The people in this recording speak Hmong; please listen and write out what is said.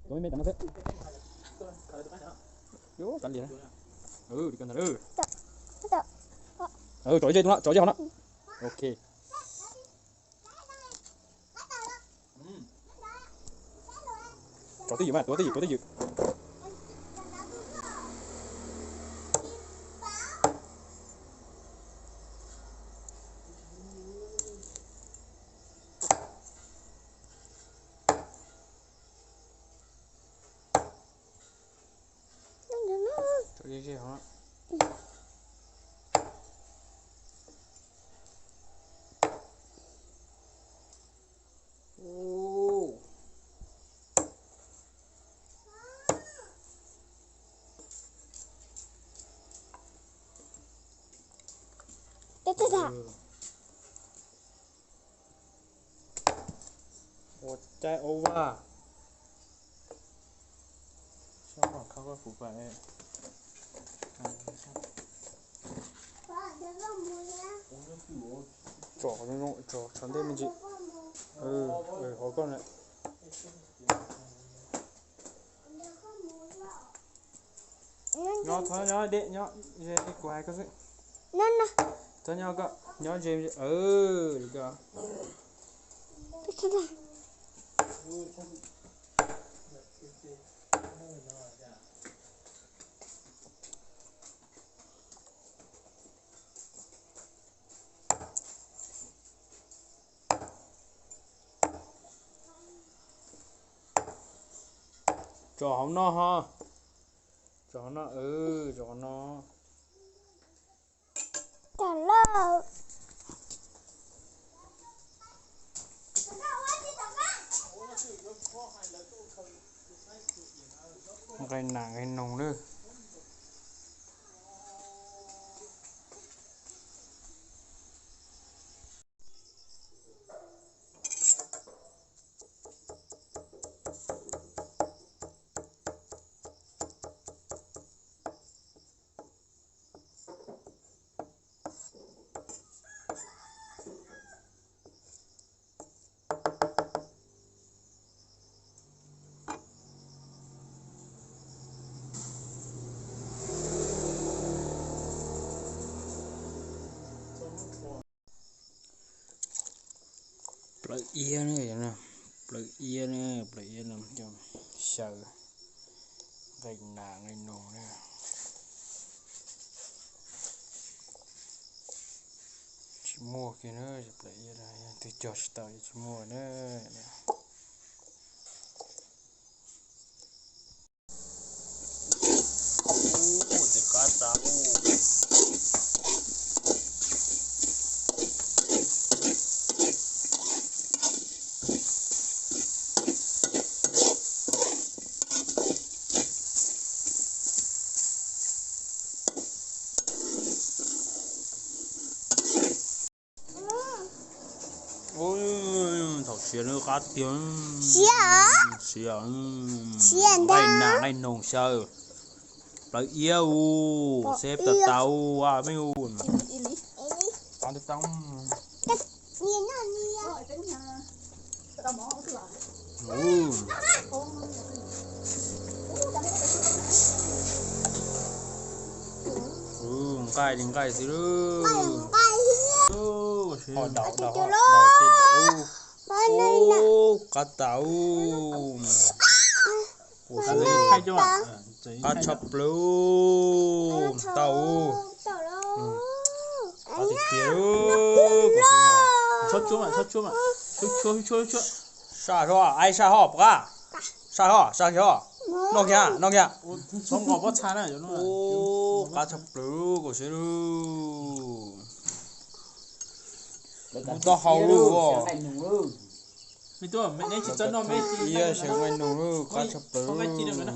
Tuav me me tas no xwb. Yuav kav liam. Tso ib zej no, tso ib zej hauv no. Ok. Tso twj ywm mas, tuav twj ywm, tuav twj ywm. Ua caij ua vaj. Tsom, tsom ntej me ntsis. Hov koj na. Nyob thov nyob deb nyob, kuv hais koj xwb. Thov nyob koj nyob ze, li ko. Tsom hauv no ho. Tsom hauv no, tsom hauv no. Nqaij nas nqaij noog lawm. Plawv iab na, plawv iab na, plawv iab no coj xyaw nqaij nas nqaij noog na. Tsis muaj kiag na, plawv iab no twb cog tsis tau, tsis muaj na. Tes qab tas. Thaum siav nws qab tiag. Siav, siav nqaij nas nqaij noog xyaw. Plawv iab u, xeb tas tas u, a me u. Nqaij li nqaij xwb. Qab tas u. Qab tshaj plaws. Tau. Qab tiag tiag. Saj hov, ai saj hov, pom qab. Saj hov, saj hov. Noj kiag, noj kiag. Qab tshaj plaws, khuv xim lawm. Mus taub hau lawm. Iab xyaw nqaij noog lawm, qab tshaj plaws. Qab tiag tiag.